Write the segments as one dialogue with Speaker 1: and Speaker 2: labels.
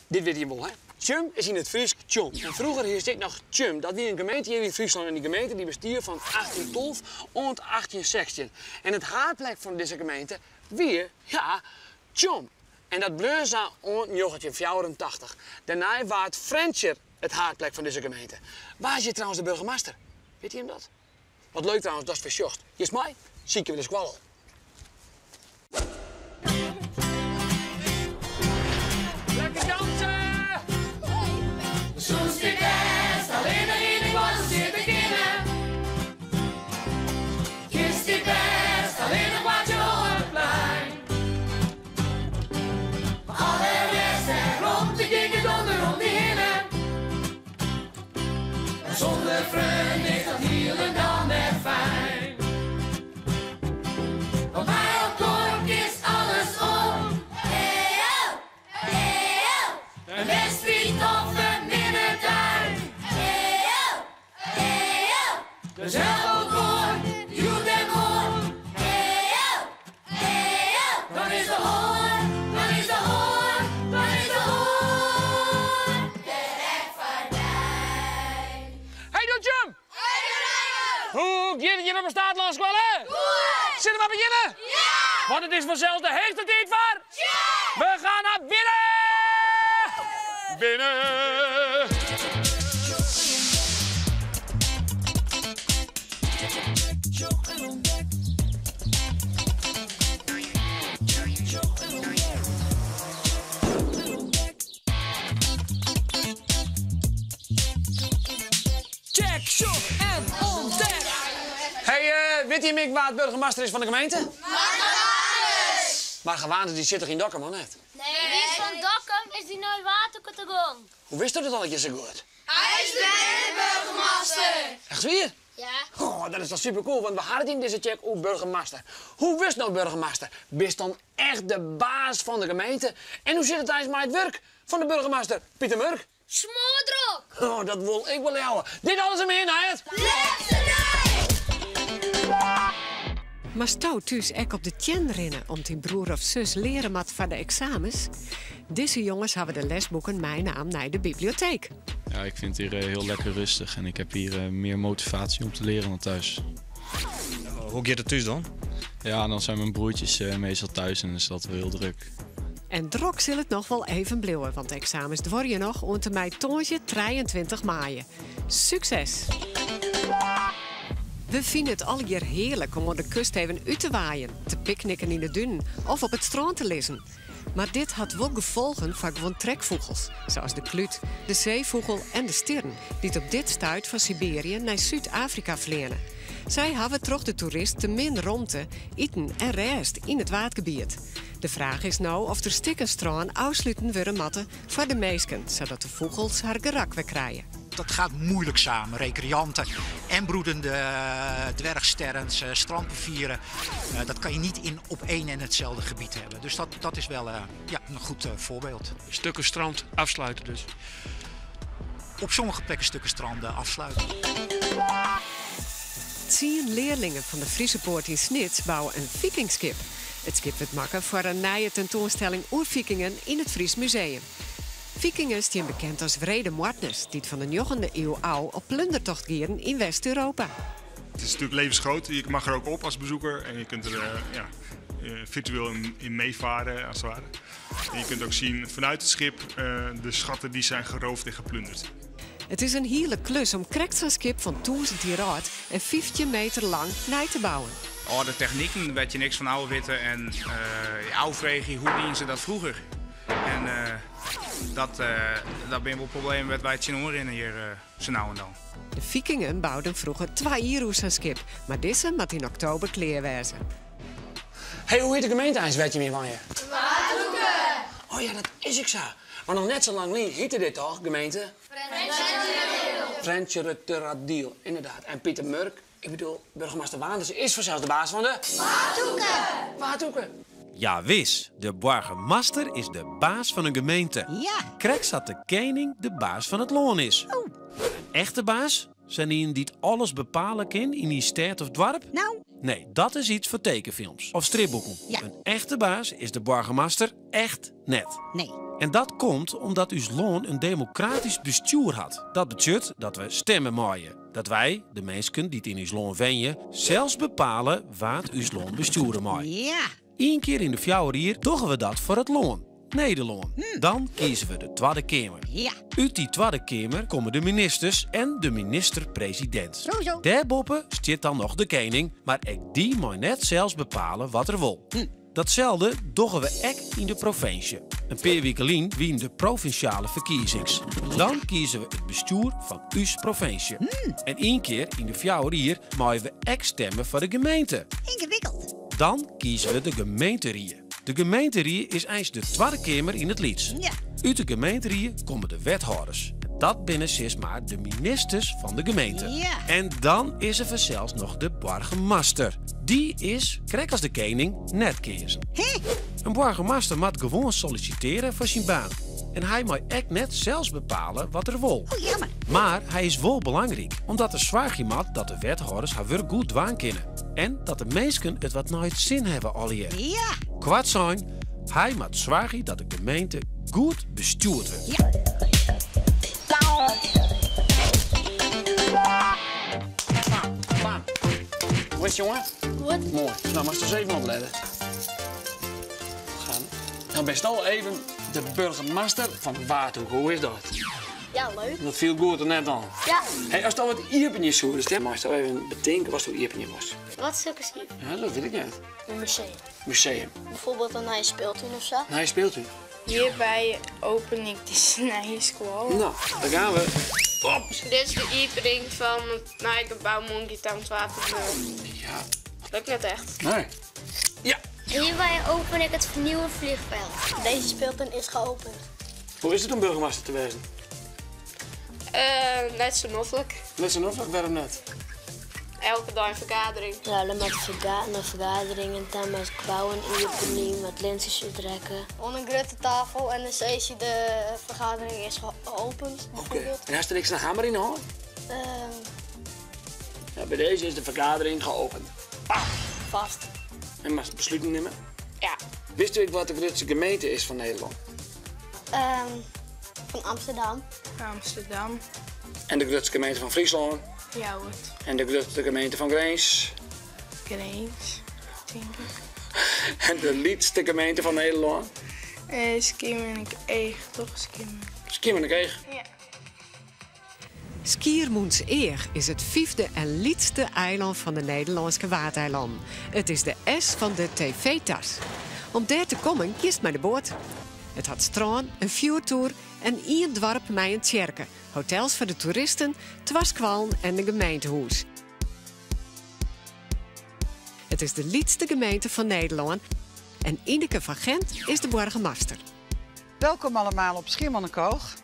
Speaker 1: Dit wit jim wol, hè? Tsjum is yn it Frysk Tsjom. En froeger hiest ek noch Tsjum. Dat wie in gemeente hjir yn Fryslân en dy gemeente dy bestie fan 1812 oant 1816. En it haadplek fan dizze gemeente wie, ja, Tsjom. En dat bleau sa oant 1984. Dêrnei waard Frjentsjer it haadplek fan dizze gemeente. Wa is hjir trouwens de burgemaster? Wit jim dat? Wat leuk trouwens datst wer sjochst. Giest mei? Sykje we de skoalle op. Lekker dansen!
Speaker 2: Soest dit bêst allinnich yn de klasse sitte kinne. Kinst dit bêst allinnich boartsje op it plein. Mar alle rest en romte gjin gedonder om dy hinne. En sûnder freon is dat hielendal net fijn. Want mei elkoar kinst alles oan. Hey-o, hey-o, in wedstriid of in minne dei. Hey-o, hey-o, dus help elkoar, hjoed en moarn. Hey-o, hey-o, dan is de oar, dan is de oar, dan is de oar der ek foar dy.
Speaker 1: Hey Doetinchem! Hoe giet it hjir op 'e Staatelânskoalle?
Speaker 2: Goed!
Speaker 1: Sille we mar begjinne?
Speaker 2: Ja!
Speaker 1: Want it is fansels de heechste tiid foar.
Speaker 2: Tsjek!
Speaker 1: We gaan naar binnen! Binnen!
Speaker 2: Check, sjoch
Speaker 1: en ûntdek! Hey, wit jim ek wa't burgemaster is fan de gemeente?
Speaker 2: Marga Waanders!
Speaker 1: Marga Waanders dy sit toch yn Dokkum, of net?
Speaker 3: Nee, dy is fan Dokkum is dy nei Waadhoeke ta gong.
Speaker 1: Hoe witsto dat allegear sa goed?
Speaker 2: Hy is de burgemaster!
Speaker 1: Echt wier?
Speaker 3: Ja.
Speaker 1: Oh, dat is toch super cool, want we ha it yn dizze check oer burgemaster. Hoe wurdst no burgemaster? Bist dan echt de baas fan de gemeente? En hoe sit it eins mei it wurk fan de burgemaster, Pieter Murk?
Speaker 3: Smoardrok!
Speaker 1: Oh, dat wol ik wol leauwe. Dit alles en mear nei it.
Speaker 2: Lêste nijs!
Speaker 4: Moatsto thús ek op de teannen rinne om't dyn broer of sus leare moat foar de eksamens? Dizze jonges hawwe de lesboeken meinaam nei de biblioteek.
Speaker 5: Ja, ik vind het hier eh, heel lekker rustig en ik heb hier eh, meer motivatie om te leren dan thuis.
Speaker 6: Hoe giet it thús dan?
Speaker 5: Ja, dan zijn mijn broertjes eh, meestal thuis en is dat wel heel druk.
Speaker 4: En drok sil it noch wol even bliuwe, want de eksamens duorje noch oant en mei tongersdei 23 maaie. Sukses! We fine it allegear hearlik om oan de kust even út te waaien, te picknicken yn de dunen of op it strân te lizzen. Mar dit hat wol gefolgen foar guon trekfûgels, sa as de klút, de seefûgel en de stirn, dy't op dit stuit fan Siberië nei Súd-Afrika fleane. Sy hawwe troch de toerist te min romte, iten en rêst yn it Waadgebiet. De fraach is no oft der stikken strân ôfsluten wurde moatte foar de minsken, sadat de fûgels har gerak wer krije.
Speaker 7: Dat gaat moeilijk samen. Recreanten en broedende eh, dwergsterns, eh, strandplevieren. Eh, dat kan je niet in, op één en hetzelfde gebied hebben. Dus dat, dat is wel ja, een goed voorbeeld.
Speaker 8: Stukken strand afsluiten dus?
Speaker 7: Op sommige plekken stukken stranden afsluiten.
Speaker 4: Tsien learlingen fan de Friese Poort yn Snits bouwe in Vikingskip. It skip wurdt makke foar in nije tentoanstelling oer Vikingen yn it Fries Museum. Vikingen stean bekend as wrede moardners dy't fan de njoggende iuw ôf op plundertocht gienen yn West-Europa.
Speaker 9: Het is natuurlijk levensgroot. Je mag er ook op als bezoeker en je kunt er eh, ja, eh, virtueel in, in meevaren als het ware. En je kunt ook zien vanuit het schip eh, de schatten die zijn geroofd en geplunderd.
Speaker 4: It is in hiele klus om krekt sa'n skip fan 1000 jier âld en 15 meter lang nei te bouwen.
Speaker 10: Alde techniken wêr't je niks fan ôfwitte en uh, ôffreegje hoe dienen se dat froeger. En uh, dat, uh, dat binne wol problemen wêr't wy tsjinoan rinne hjir sa no en dan.
Speaker 4: De Vikingen bouden froeger twa jier oer sa'n skip, mar dizze moat yn oktober klear wêze.
Speaker 1: Hey, hoe hjit de gemeente eins wêr't jim yn wenje?
Speaker 2: Waadhoeke!
Speaker 1: Oh ja, dat is ek sa. Mar noch net sa lang lyn hiette dit toch, gemeente? Frjentsjerteradiel, inderdaad. En Pieter Murk, ik bedoel, burgemaster Waanders is fansels de baas fan de...
Speaker 2: Waadhoeke!
Speaker 1: Waadhoeke.
Speaker 11: Jawis, de boargemaster is de baas fan in gemeente.
Speaker 12: Ja.
Speaker 11: Krekt sa't de kening de baas fan it lân is.
Speaker 12: Oh.
Speaker 11: In echte baas? Sa'n ien dy't alles bepale kin yn dyn stêd of doarp?
Speaker 12: No.
Speaker 11: Nee, dat is iets foar tekenfilms of stripboeken.
Speaker 12: Ja.
Speaker 11: In echte baas is de boargemaster echt net.
Speaker 12: Nee.
Speaker 11: En dat komt omdat ús lân in demokratysk bestjoer hat. Dat betsjut dat we stimme meie. Dat wy, de minsken dy't yn ús lân wenje, sels bepale wa't ús lân bestjoere mei.
Speaker 12: Ja.
Speaker 11: Ien kear yn de fjouwer jier dogge we dat foar it lân, Nederlân. Dan kieze we de Twadde Keamer.
Speaker 12: Ja.
Speaker 11: Ut dy Twadde Keamer komme de ministers en de minister-presidint.
Speaker 12: Zo, zo.
Speaker 11: Dêrboppe stiet dan noch de kening, mar ek dy mei net sels bepale wat er wol. Datselde dogge we ek yn de provinsje. In pear wike lyn wienen de provinsjale ferkiezings. Dan kieze we it bestjoer fan ús provinsje. En ien kear yn de fjouwer jier meie we ek stimme foar de gemeente.
Speaker 12: Yngewikkeld.
Speaker 11: Dan kieze we de gemeenterie. De gemeenterie is eins de Twadde Keamer yn it lyts.
Speaker 12: Ja.
Speaker 11: Ut de gemeenterie komme de wethâlders. Dat binne sis mar de ministers fan de gemeente.
Speaker 12: Ja.
Speaker 11: En dan is der fansels noch de boargemaster. Dy is, krekt as de kening, net keazen. In boargemaster moat gewoan sollisitearje foar syn baan. En hy mei ek net sels bepale wat er wol.
Speaker 12: Oh, jammer.
Speaker 11: Mar hy is wol belangryk, omdat er soargje moat dat de wethâlders har wurk goed dwaan kinne. En dat de minsken it wat nei it sin hawwe allegear.
Speaker 12: Ja.
Speaker 11: Koartsein, hy moat soargje dat de gemeente goed bestjoerd wurdt.
Speaker 12: Ja.
Speaker 1: Bam. Hoe is het, jongen?
Speaker 3: Goed.
Speaker 1: Mooi. Nou, mag je eens even opletten. Gaan. Nou, best al even de burgemeester van Waadhoeke. Hoe is dat?
Speaker 3: Ja, leuk.
Speaker 1: Dat viel goed er net al.
Speaker 3: Ja.
Speaker 1: Hey, als het al wat iepenje zoekt, dan mag je even bedenken wat er iepenje was.
Speaker 3: Wat is ook een
Speaker 1: Ja, dat weet ik niet.
Speaker 3: Een museum.
Speaker 1: Museum.
Speaker 3: Bijvoorbeeld een nieuwe speeltuin of zo.
Speaker 1: Nou, je speelt u.
Speaker 13: Hierbij open ik de snijschool.
Speaker 1: Nou, daar gaan we. Op.
Speaker 13: Dit is de iepening van het nieuwe gebouw Monkey Town 2.0.
Speaker 1: Ja.
Speaker 13: Lukt net echt.
Speaker 1: Nee. Ja.
Speaker 3: Hierbij open ik het nieuwe vliegveld. Deze speeltuin is geopend.
Speaker 1: Hoe is het om burgemeester te wezen?
Speaker 13: Net zo noffelijk.
Speaker 1: Net zo noffelijk, waarom net?
Speaker 13: Elke dag een vergadering.
Speaker 3: Ja, dan met een vergadering en dan met gebouwen iepening, met lintjes uittrekken. Op een grote tafel en dan zei de vergadering is geopend.
Speaker 1: Oké. En has er niks een hamer in de hand? Ja, bij deze is de vergadering geopend.
Speaker 3: Vast.
Speaker 1: En mag besluiten nemen?
Speaker 13: Ja.
Speaker 1: Wist u wat de grootste gemeente is van Nederland?
Speaker 3: Van Amsterdam.
Speaker 13: Amsterdam.
Speaker 1: En de grootste gemeente van Friesland?
Speaker 13: Ja, hoor.
Speaker 1: En de grootste gemeente van Grins?
Speaker 13: Grins, denk ik.
Speaker 1: En de lietste gemeente van Nederland?
Speaker 13: Schiermonnikoog, toch? Schiermonnikoog.
Speaker 1: Schiermonnikoog?
Speaker 13: Ja.
Speaker 4: Skiermûntseach is it fyfde en lytste eilân fan de Nederlânske Waadeilannen. It is de S fan de TV-tas. Om dêr te kommen kiest mei de boat. It hat strân, in fjoertoer en ien doarp mei in tsjerke, hotels foar de toeristen, twa skoallen en in gemeentehûs. It is de lytste gemeente fan Nederlân en Ineke van Gent is de boargemaster.
Speaker 14: Welkom allemaal op Schiermonnikoog.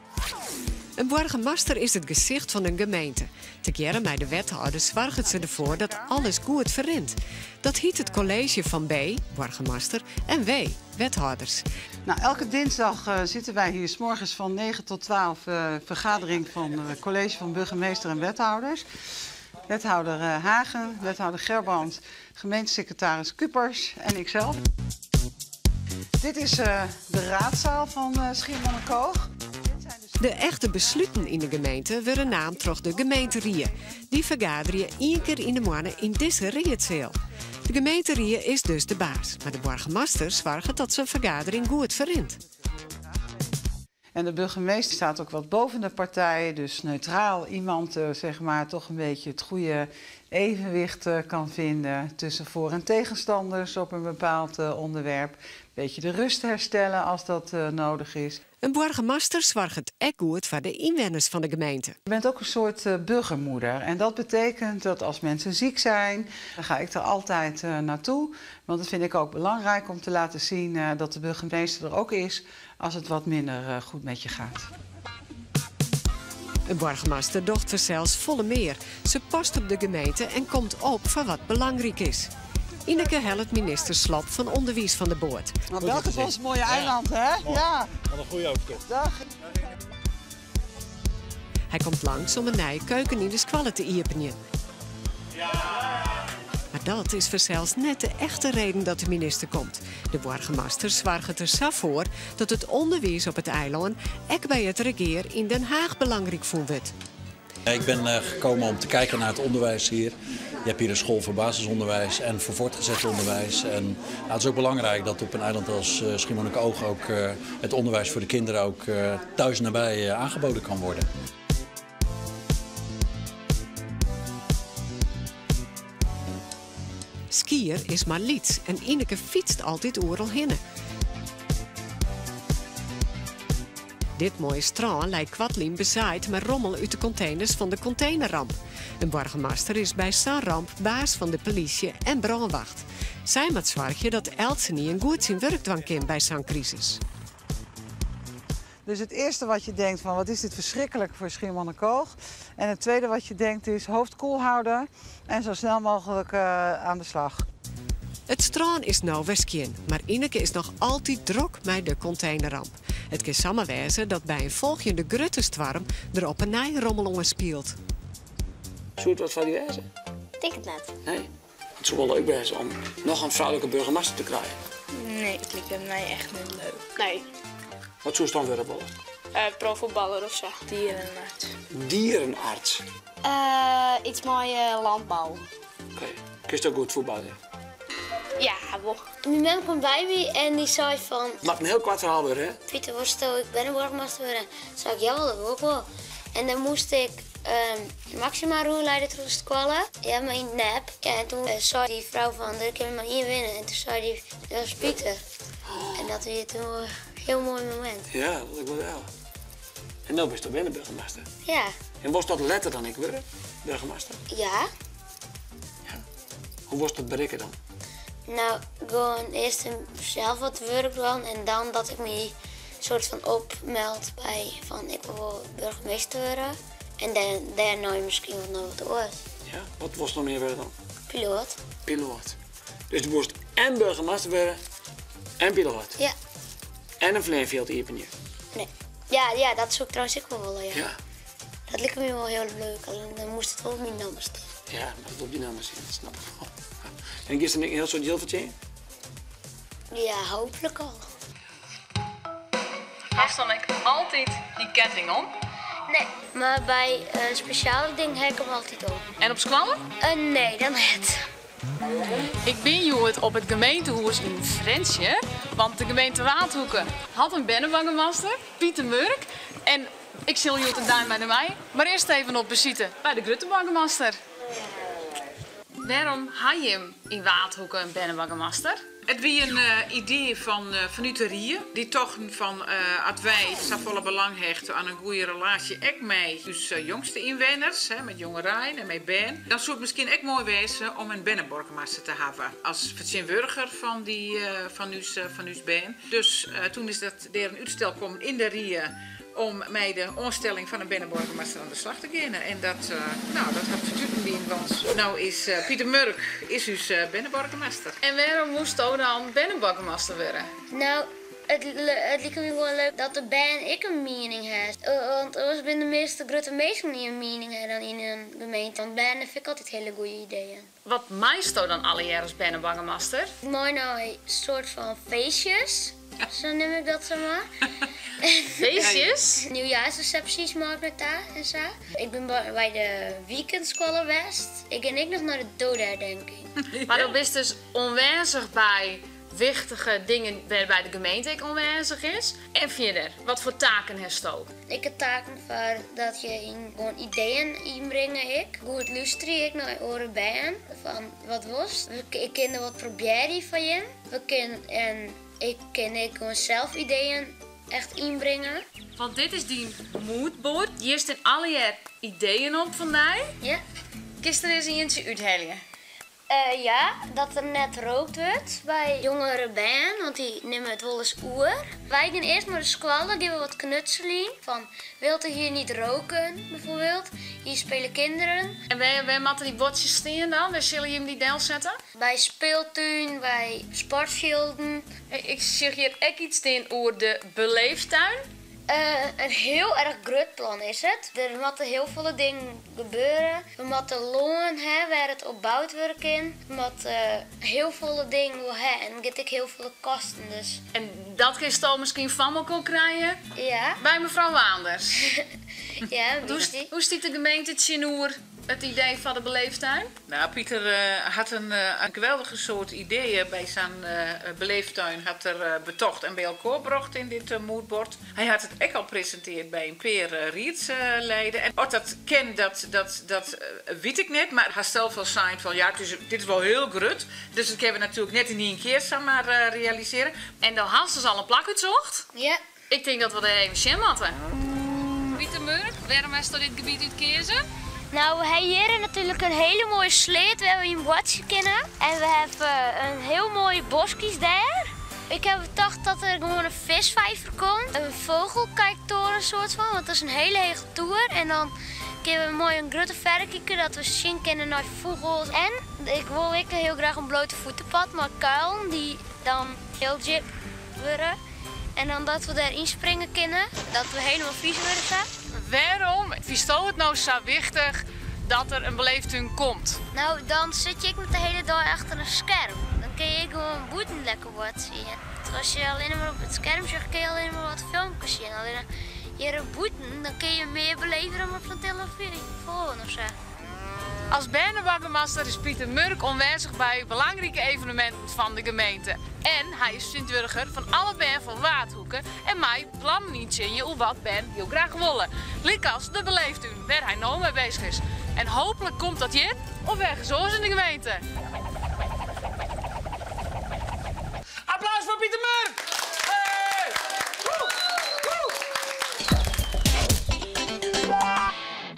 Speaker 4: In boargemaster is it gesicht fan in gemeente. Tegearre mei de wethâlders soarget se derfoar dat alles goed ferrint. Dat hjit it kolleezje fan B, boargemaster, en W, wethâlders.
Speaker 14: Nou, elke dinsdag zitten wij hier 's morgens van 9 tot 12, vergadering van het college van burgemeester en wethouders. Wethouder Hagen, wethouder Gerbrandt, gemeentesecretaris Kupers en ikzelf. Dit is de raadzaal van Schiermonnikoog.
Speaker 4: De echte besluten yn de gemeente wurde naam troch de gemeenterie. Dy fergaderje ien kear yn de moanne yn dizze riedseal. De gemeenterie is dus de baas, mar de boargemaster soarget dat sa'n fergadering goed ferrint.
Speaker 14: En de burgemeester staat ook wat boven de partij, dus neutraal iemand, toch een beetje het goede evenwicht kan vinden tussen voor- en tegenstanders op een bepaald onderwerp. Een beetje de rust herstellen als dat nodig is.
Speaker 4: In boargemaster soarget ek goed foar de ynwenners fan de gemeente.
Speaker 14: Je bent ook een soort burgermoeder. En dat betekent dat als mensen ziek zijn, dan ga ik er altijd naartoe. Want dat vind ik ook belangrijk om te laten zien dat de burgemeester er ook is als het wat minder goed met je gaat.
Speaker 4: In boargemaster docht fansels folle mear. Se past op de gemeente en komt op foar wat belangryk is. Ineke hellet minister Slob fan Underwiis fan de boat.
Speaker 14: Maar welke was het mooie eiland, hè?
Speaker 6: Mooi.
Speaker 14: Ja.
Speaker 6: Wat een goede overtocht.
Speaker 14: Dag.
Speaker 4: Hy komt langs om in nije keuken yn de skoalle te iepenjen.
Speaker 6: Ja.
Speaker 4: Mar dat is fansels net de echte reden dat de minister komt. De boargemaster soarget der sa foar dat it ûnderwiis op it eilân ek by it regear yn Den Haach belangryk fûn wurdt.
Speaker 12: Ik ben eh, gekomen om te kijken naar het onderwijs hier. Je hebt hier een school voor basisonderwijs en voor voortgezet onderwijs. En nou, het is ook belangrijk dat op een eiland als uh, Schiermonnikoog ook uh, het onderwijs voor de kinderen ook uh, thuis nabij aangeboden kan worden.
Speaker 4: Skier is mar lyts en Ineke fytst altyd oeral hinne. Dit moaie strân lei koartlyn besaaid mei rommel út de konteners fan de kontenerramp. In boargemaster is by sa'n ramp baas fan de polysje en brânwacht. Sy moat soargje dat eltsenien goed syn wurk dwaan kin by sa'n krisis.
Speaker 14: Dus het eerste wat je denkt van wat is dit verschrikkelijk voor Schiermonnikoog. En het tweede wat je denkt is hoofd koel houden en zo snel mogelijk uh, aan de slag.
Speaker 4: It strân is no wer skjin, mar Ineke is noch altyd drok mei de kontenerramp. It kin samar wêze dat by in folgjende grutte stoarm der op 'e nij rommel oanspielt.
Speaker 1: Soe it wat foar dy wêze?
Speaker 3: Tink it net.
Speaker 1: Nee? It soe wol leuk wêze om noch in froulike boargemaster te krijen.
Speaker 13: Nee, it liket my echt net leuk. Nee.
Speaker 1: Wat soest dan wurde wolle?
Speaker 13: Uh, profvoetballer of sa. Dierenarts.
Speaker 1: Dierenarts?
Speaker 3: Uh, iets mei uh, lânbou.
Speaker 1: Oké. Okay. Kinst ek goed fuotbalje?
Speaker 3: Ja, wol. Myn mem komt by my en dy sei fan...
Speaker 1: Moat in hiel koart ferhaal wurde, hè?
Speaker 3: Pieter, wolsto ek berneboargemaster wurde? Sei ik, ja, dat wol ik wol. En dan moast ik um, Maxima rûnleide troch de skoalle. Ja, mar yn nep. Ja, en toen sei dy frou fan, der kin mar ien winne. En toen sei dy, dat is Pieter. En dat wie toen in hiel moai momint.
Speaker 1: Ja, dat ik wol. En no bist berneburgemaster?
Speaker 3: Ja.
Speaker 1: En wolst dat letter dan ek wurde, burgemaster?
Speaker 3: Ja.
Speaker 1: Ja. Hoe wolst dat berikke dan?
Speaker 3: No, gewoan earst sels wat wurk dwaan en dan dat ik my soart fan opmeld by fan ik wol burgemeester wurde. En dêrnei miskien wol noch wat oars.
Speaker 1: Ja, wat wolst noch mear wurde dan?
Speaker 3: Piloat.
Speaker 1: Piloat. Dus do wolst en burgemaster wurde en piloat?
Speaker 3: Ja.
Speaker 1: En in fleanfjild iepenje?
Speaker 3: Nee. Ja, ja, dat soe ik trouwens ek wol wolle, ja.
Speaker 1: Ja.
Speaker 3: Dat liket my wol hiel leuk, allinnich dan moast it wol op myn namme stean.
Speaker 1: Ja, moat it op dyn namme stean, dat snap ik wol. En giest dan ek in hiel soad jild fertsjinje?
Speaker 3: Ja, hooplik al.
Speaker 15: Hast dan ek altyd dy ketting om?
Speaker 3: Nee, mar by in spesjale ding ha ik him altyd om.
Speaker 15: En op skoalle?
Speaker 3: Nee, dan net.
Speaker 15: Ik bin hjoed op it gemeentehûs yn Frjentsjer, want de gemeente Waadhoeke hat in berneboargemaster, Pieter Murk. En ik sil hjoed in dei mei de mei, mar earst even op besite by de grutte boargemaster. Wêrom ha jim yn Waadhoeke in berneboargemaster?
Speaker 16: It wie in idee fan fanút de rie. Dy tochten fan as wy safolle belang hechte oan in goede relaasje ek mei ús jongste ynwenners, mei jongerein en mei bern, dan soe it miskien ek moai wêze om in berneboargemaster te hawwe as fertsjinwurdiger fan dy fan ús fan ús bern. Dus toen is dat dêr in útstel kommen yn de rie om mei de oanstelling fan in berneboargemaster oan de slach te gean. En dat, no, dat hat fertuten dien, want no is Pieter Murk is ús berneboargemaster.
Speaker 15: En wêrom woesto dan berneboargemaster wurde?
Speaker 3: No, it like my gewoan leuk dat de bern ek in miening ha. Want oars binne de measte grutte minsken dy't in miening ha dan yn in gemeente. Want bern ha ek altyd hiele goede ideeën.
Speaker 15: Wat meisto dan allegear as berneboargemaster?
Speaker 3: Ik mei nei soart fan feestjes, sa neam ik dat samar.
Speaker 15: Feestjes?
Speaker 3: Nieuwjaarsresepsjes mei ik nei ta en sa. Ik bin by de weekendskoalle west. Ik gean ek noch nei de dodenherdenking.
Speaker 15: Mar do bist dus oanwêzich by wichtige dingen wêrby de gemeente ek oanwêzich is. En fierder, wat foar taken hasto?
Speaker 3: Ik ha taken foar dat je yn gewoan ideeën ynbringe ek. Goed lústerje ek nei oare bern fan wat wolst. Ik kin der wat probearje foar jim. We kin en ik kin ek gewoan sels ideeën echt ynbringe.
Speaker 15: Want dit is dyn moodboard. Hjir stean allegear ideeën op fan dy.
Speaker 3: Ja.
Speaker 15: Kinst der ris ientsje úthelje?
Speaker 3: Eh, ja, dat der net rookt wurdt by jongere bern, want dy nimme it wolris oer. Wy gean earst nei de skoalle, gean we wat knutseljen. Fan, wilt u hier niet roken, bijvoorbeeld? Hier spelen kinderen.
Speaker 15: En wêr, wêr moatte dy buordsjes stean dan? Wêr sille jim dy delsette?
Speaker 3: By speeltuin, by sportfjilden.
Speaker 15: Ik sjoch hjir ek iets stean oer de beleeftuin.
Speaker 3: Eh, in hiel erch grut plan is it. Der moatte hiel folle dingen gebeure. We moatte lân ha wêr't it op boud wurde kin. We moatte hiel folle dingen wol ha en it giet ek hiel folle kosten. Dus.
Speaker 15: En dat kinsto miskien foar elkoar krije?
Speaker 3: Ja.
Speaker 15: By mefrou Waanders?
Speaker 3: Ja, in bytsje.
Speaker 15: Hoe stiet de gemeente tsjinoer it idee fan de beleeftuin?
Speaker 16: Nou, Pieter hat in geweldige soad ideeën by sa'n beleeftuin hat er betocht en by elkoar brocht yn dit moodboard. Hy hat it ek al presintearre by in pear riedsleden. En oft dat kin, dat, dat, dat wit ik net. Mar hy sels al sein fan ja, dit is wol hiel grut. Dus dat kinne we natuerlik net yn ien kear samar realisearje.
Speaker 15: En do hast dus al in plak útsocht?
Speaker 3: Ja.
Speaker 15: Ik tink dat we dêr even sjen moatte. Pieter Murk, wêrom hast dit gebiet útkeazen?
Speaker 3: Nou, we hawwe hjir natuerlik in hiele moaie sleat wêr't we yn boartsje kinne. En we hawwe in hiel moaie boskjes dêr. Ik ha betocht dat der gewoan in fiskfiver komt. In vogelkijktoren soart fan, want dat is in hiele hege toer. En dan kinne we moai in grutte ferrekike dat we sjen kinne nei fûgels. En ik wol ek hiel graach in blote voetenpad mei kuilen dy't dan hiel djip wurde. En dan dat we dêr ynspringe kinne, dat we hielendal fies wurde sa.
Speaker 15: Wêrom fynsto it no sa wichtich dat der in beleeftún komt?
Speaker 3: Nou, dan sit je ek net de hiele dei achter in skerm. Dan kinne je ek gewoan bûten lekker boartsje. As je allinne mar op it skerm sjogge, kinne je allinne mar wat filmkes sjen. Allinne hjir bûten, dan kinne je mear beleve dan op sa'n telefoan of sa.
Speaker 15: As berneboargemaster is Pieter Murk oanwêzich by belangrike eveneminten fan de gemeente. En hy is fertsjintwurdiger fan alle bern fan Waadhoeke en mei plannen yntsjinje oer wat bern hiel graach wolle. Lykas de beleeftún, wêr't hy no mei beuzich is. En hooplik komt dat hjir of ergens oars yn de gemeente.
Speaker 1: Applaus foar Pieter Murk! Hey! Woe! Woe!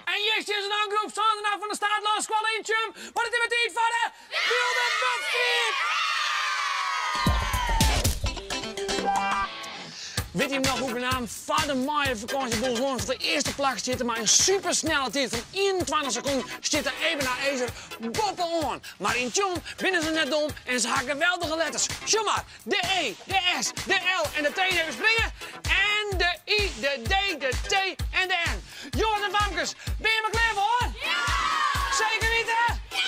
Speaker 1: En hjir is in groep sânenaf fan de Staatelânskoalle yn Tsjum, want it is wer tiid foar de Wylde Wedstriid! Wit jim noch hoe't Menaam foar de maaiefakânsje by ons lâns op de earste plak stiet mei in supersnelle tiid fan 21 sekonden stiet de Ebena Ezer boppe-oan. Mar yn Tsjom binne se net dom en se ha geweldige letters. Sjoch mar, de E, de S, de L en de T even springe en de I, de D, de T en de N. Jonges en famkes, binne jim der klear foar? Ja! Seker witte? Ja!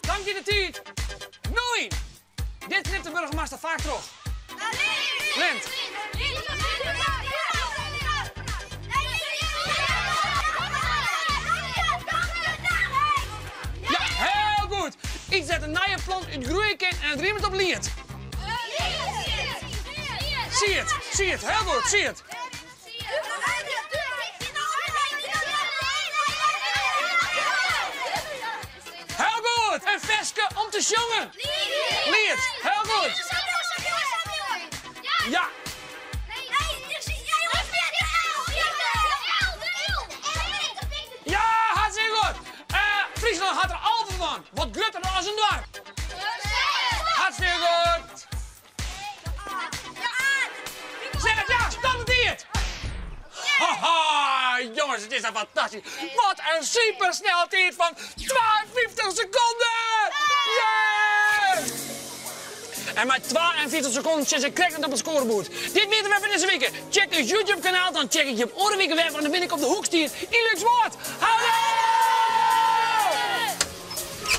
Speaker 1: Dan giet de tiid no yn. Dit knipt de boargemaster faak troch. Lint. Ja, hiel goed. Iets dat in nije plant útgroeie kin en it rimet op liet. Sied, sied, hiel goed, sied. Hiel goed! In ferske om te sjongen. Liet, hiel goed. Ja. Ja, hartstikke goed. Fryslân hat der 11 fan. Wat grutter as in doarp. Hartstikke goed. Zeg het ja, stop de tiid! Haha, jongens, it is dan fantastysk. Wat in supersnelle tiid fan 52 sekonden! Yeah! En mei 52 sekonden sit se krekt net op it skoareboerd. Dit wie it wer foar dizze wike. Check ús YouTube-kanaal, dan check ik jim oare wike wer, want dan bin ik op de Hoekstier yn Lúkswâld. Houdoe!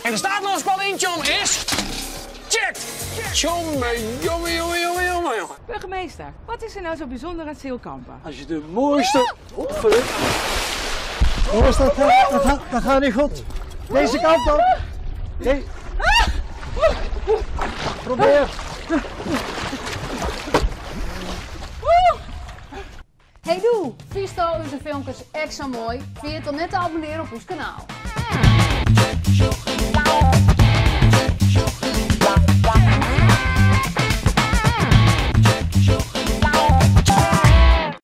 Speaker 1: En de Staatelânskoalle yn Tsjom is checkt! Tjomme, jonge, jonge, jonge, jonge, jonge.
Speaker 17: Burgemeester, wat is er nou zo bijzonder aan Zeelkampen?
Speaker 18: Als je de mooiste... Jongens, dat gaat niet goed. Deze kant op. Nee. Probeer.
Speaker 15: Hey doe, fynsto ús filmkes ek sa moai? Ferjit dan net te abonnearjen op ús kanaal.